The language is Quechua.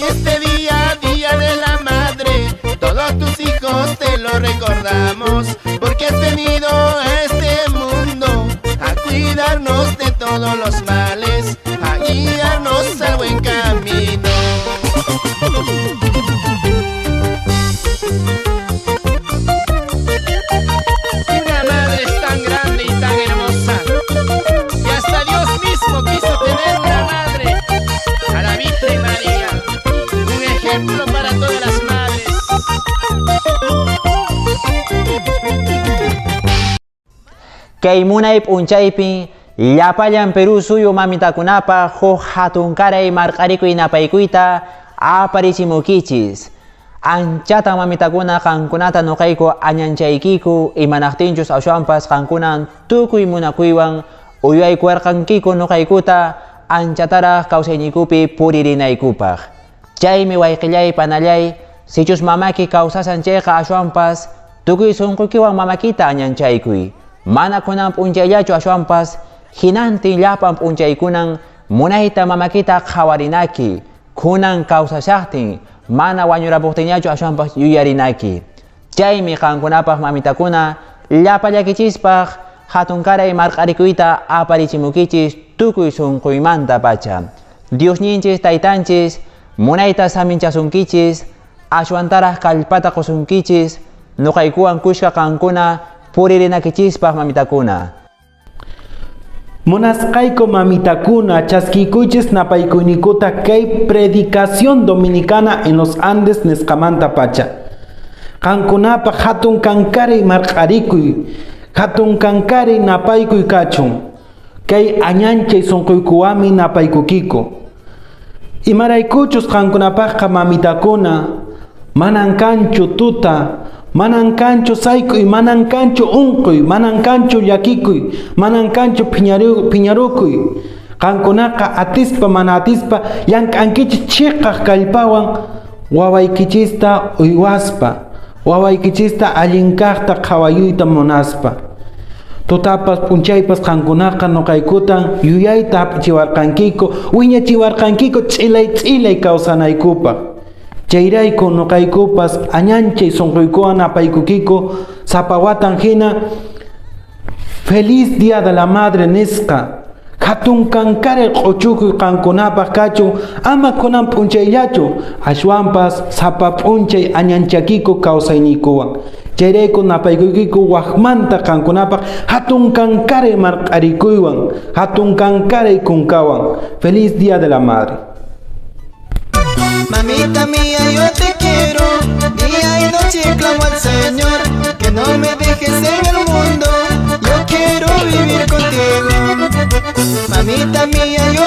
En este día, Día de la Madre, todos tus hijos te lo recordamos, porque has venido a este mundo a cuidarnos de todos los males, a guiarnos al buen camino. Una madre es tan grande y tan hermosa, que hasta Dios mismo quiso tener una madre, a la Virgen María, un ejemplo para todas las madres. Kay munay p'unchaypi llapallan Perú suyu mamitakunapaq huk hatunkaray marq'arikuy napaykuyta aparichimukichis. Anchatan mamitakuna qankunata nuqayku añanchaykiku imanaqtinchus ashwanpas qankunan tukuy munakuywan uywaykuwarqankiku nuqaykuta anchataraq kawsayniykupi puririnaykupaq. Chaymi wayqillay panallay sichus mamaki kawsasan chayqa ashwanpas tukuy sunquykiwan mamakita añanchaykuy. Mana kunan p'unchayllachu ashwanpas hinantin llapan p'unchaykunan munayta mamakita qhawarinaki, kunan kawsashaqtin mana wañurapuqtinñachu ashwanpas yuyarinaki. Chaymi qankunapaq mamitakuna llapallakichispaq hatunkaray marq'arikuyta aparichimukichis tukuy sunquymanta pacha. Diosninchis taytanchis munayta saminchasunkichis, ashwantaraq kallpata qusunkichis, nuqaykuwan kushka qankuna puririnakichispaq mamitakuna. Munasqayku mamitakuna chaskikuychis napaykuyninkuta kay predicación dominicana en los Andes nisqamanta pacha. Qankunapaq hatun kankaray marq'arikuy, hatun kankaray napaykuy kachun. Kay añanchay sunquykuwanmi napaykukiku. Imaraykuchus qankunapaqqa mamitakuna manan kanchu tuta, manan kanchu sayk'uy, manan kanchu unquy, manan kanchu llakikuy, manan kanchu phiñarukuy. Qankunaqa atispa mana atispa llank'ankichis chiqaq kallpawan wawaykichista uywaspa, wawaykichista allin kaqta qhawayuyta munaspa. Tutapas p'unchaypas qankunaqa nuqaykutan yuyayta hap'ichiwarqankiku, wiñachiwarqankiku ch'ilay ch'ilay kawsanaykupaq. Chayrayku nuqaykupas añanchay sunquykuwan napaykukiku sapa watan hina Feliz Día de la Madre nisqa. Hatun kankaray q'uchukuy qankunapaq kachun, ama kunan p'unchayllachu, ashwanpas sapa p'unchay añanchakiku kawsayniykuwan. Chayrayku napaykuykiku waqmanta qankunapaq hatun kankaray marq'arikuywan, hatun kankaray kunkawan. Feliz Día de la Madre. Mamita mía, yo te quiero, día y noche clamo al Señor, que no me dejes en el mundo, yo quiero vivir contigo. Mamita mía, yo